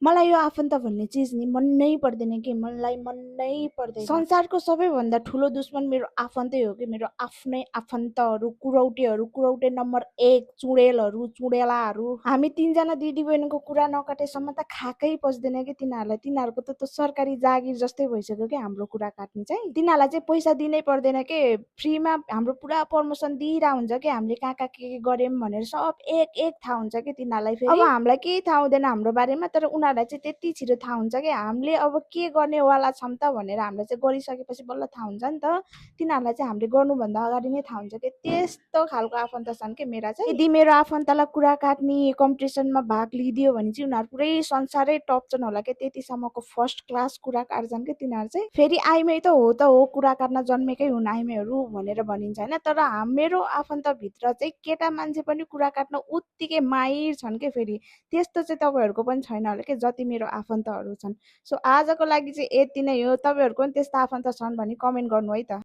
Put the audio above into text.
मलाई यो आफन्त भन्ने चिज नि मनै पर्दैन कि मलाई मनै पर्दैन। संसारको सबैभन्दा ठुलो दुश्मन मेरो आफन्तै हो कि मेरो आफ्नै आफन्तहरू कुरौटे नम्बर 1 चुडेलहरू चुडेलाहरू। हामी तीनजना दिदी बहिनीको कुरा नकाटेसम्म त खाकै पस्दैन कि तिनीहरूलाई। तिनीहरूको त सरकारी जागिर जस्तै भइसक्यो कि हाम्रो कुरा काट्ने चाहिँ। तिनीहरूलाई चाहिँ पैसा दिनै पर्दैन के, फ्रीमा हाम्रो पुरा प्रमोसन दिइरा हुन्छ कि हामीले कहाँ कहाँ के गर्यौं भनेर सब एक एक थाहा हुन्छ कि तिनीहरूलाई। फेरि अब हामीलाई केही थाहा हुँदैन हाम्रो बारेमा, तर उनीहरूलाई चाहिँ त्यति छिटो थाहा हुन्छ कि हामीले अब के गर्नेवाला छौँ त भनेर। हामीलाई चाहिँ गरिसकेपछि बल्ल थाहा हुन्छ नि त। तिनीहरूलाई चाहिँ हामीले गर्नुभन्दा अगाडि नै थाहा हुन्छ कि। त्यस्तो खालको आफन्त छन् कि मेरा चाहिँ। यदि मेरो आफन्तलाई कुरा काट्ने कम्पिटिसनमा भाग लिइदियो भने चाहिँ उनीहरू पुरै संसारै टप्छन् होला कि। त्यतिसम्मको फर्स्ट क्लास कुरा काट्छन् कि तिनीहरू चाहिँ। फेरि आइमै त हो कुरा काट्न जन्मेकै हुन् आइमेहरू भनेर भनिन्छ होइन। तर मेरो आफन्तभित्र चाहिँ केटा मान्छे पनि कुरा काट्न उत्तिकै माहिर छन् के। फेरि त्यस्तो चाहिँ तपाईँहरूको पनि छैन होला कि जति मेरो आफन्तहरू छन्। सो आजको लागि चाहिँ यति नै हो। तपाईँहरूको पनि त्यस्ता आफन्त छन् भने कमेन्ट गर्नु है त।